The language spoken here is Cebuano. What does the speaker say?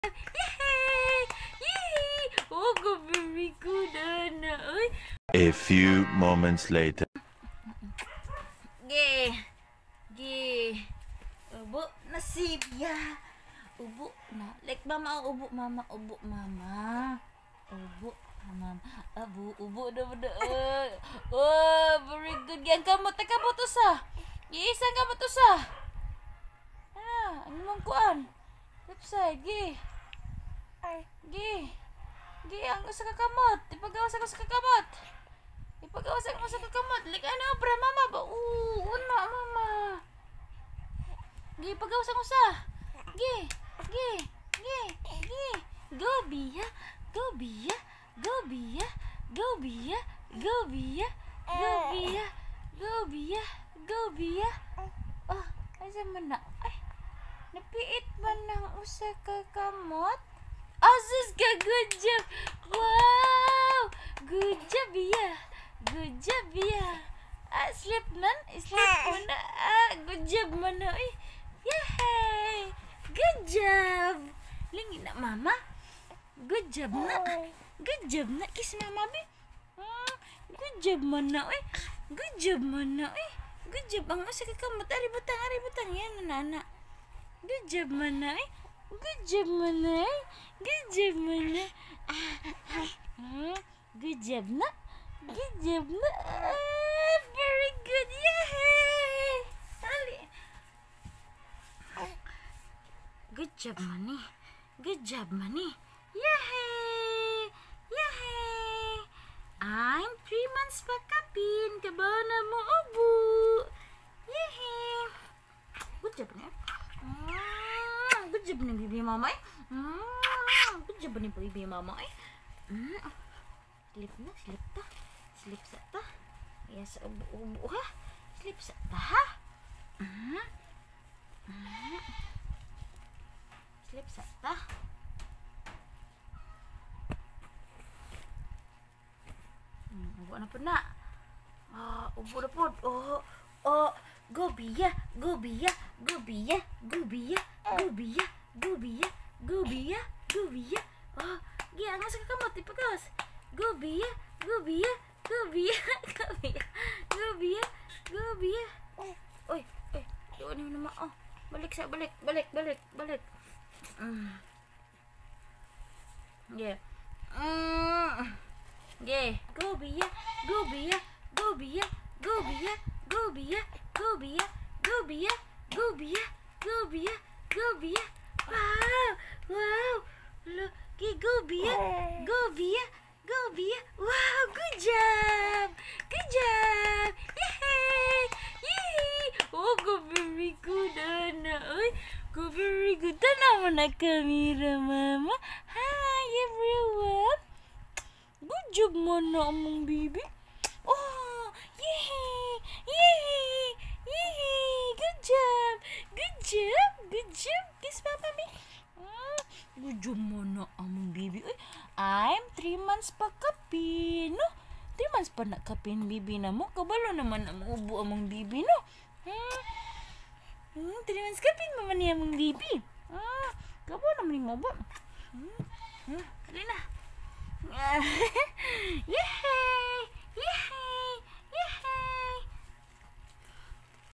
Yay! Yay! Oh, go very good, ana. Uy. A few moments later. Ge. Ge. Ubo na siya. Ubo na. Like mama, ubo mama, ubo mama. Ubo mama. Abu, ubo na na. Oh, very good. Yan kamot, kamot usa. Iisang kamot usa. Ana, ano mong kuan? Left side, gi. Gi. Gi, ang usa ka kamot. Ipagawas ang usa ka kamot. Ipagawas ang usa ka kamot. Like ano, bra mama ba? Oo, una mama. Gi, pagawas ang usa. Gi, gi, gi, gi. Go, Bia. Go, Bia. Go, Bia. Go, Bia. Go, Bia. Go, Bia. Go, Bia. Go, Bia. Oh, asa man na? Ay, napiit man ng usa ka kamot? Oh, sus ka, good job! Wow! Good job, Bia. Good job, Bia. Ah, sleep man. Sleep mo na. Ah, good job man na. Uy. Yay! Good job! Lingi na, mama. Good job na. Good job na. Kiss mama, bi. Good job man na, uy. Good job man na, uy. Good job. Ang usa ka kamot. Ari butang, ari butang. Yan, na, na. Good job man na, eh. Good job man na, eh. Good job man na. Ah, ah. Good job na. Good job na. Ah, very good. Yay! Dali. Good job, mani. Good job, mani. Yay! Yay! I'm 3 months pa kapin. Kabaw na mo ubo. Yay! Good job na. Good job ni baby mama eh. Good job ni baby mama eh. Sleep na, sleep ta. Sleep sa ta. Kaya sa ubo-ubo ha. Sleep sa ta ha. Sleep sa ta. Ubo na po na. Ah, ubo na po. Oh, oh. Go Bia, go Bia, go Bia, go Bia, go Bia, go Bia, go Bia, go Bia. Oh, gi ang sa kamot ipagawas. Go Bia, go Bia, go Bia, go Bia, go Bia, go Bia. Oy, oy, doon naman naman. Oh, balik sa balik, balik, balik, balik. Yeah. Yeah. Go Bia, go Bia, go Bia, go Bia, go Bia, go Bia, go Bia, go Bia, go Bia, go Bia. Wow! Wow! Look, go Bia, go Bia, go Bia. Wow, good job! Good job! Yay! Yay! Oh, go very good, Ana. Oy, go very good. Tanaw mo na kamera, mama. Hi, everyone. Good job mo na among baby. Oh, yay! Yay! Yay! Good job! Good job! Good job! Kiss papa me. Good job mo na among baby. Uy, I'm 3 months pa kapin, no? 3 months pa na kapin, baby na mo. Kabalo naman ang ubo among baby, no? 3 months kapin mo man niya among baby. Kabalo naman yung ubo. Dali na. Yay!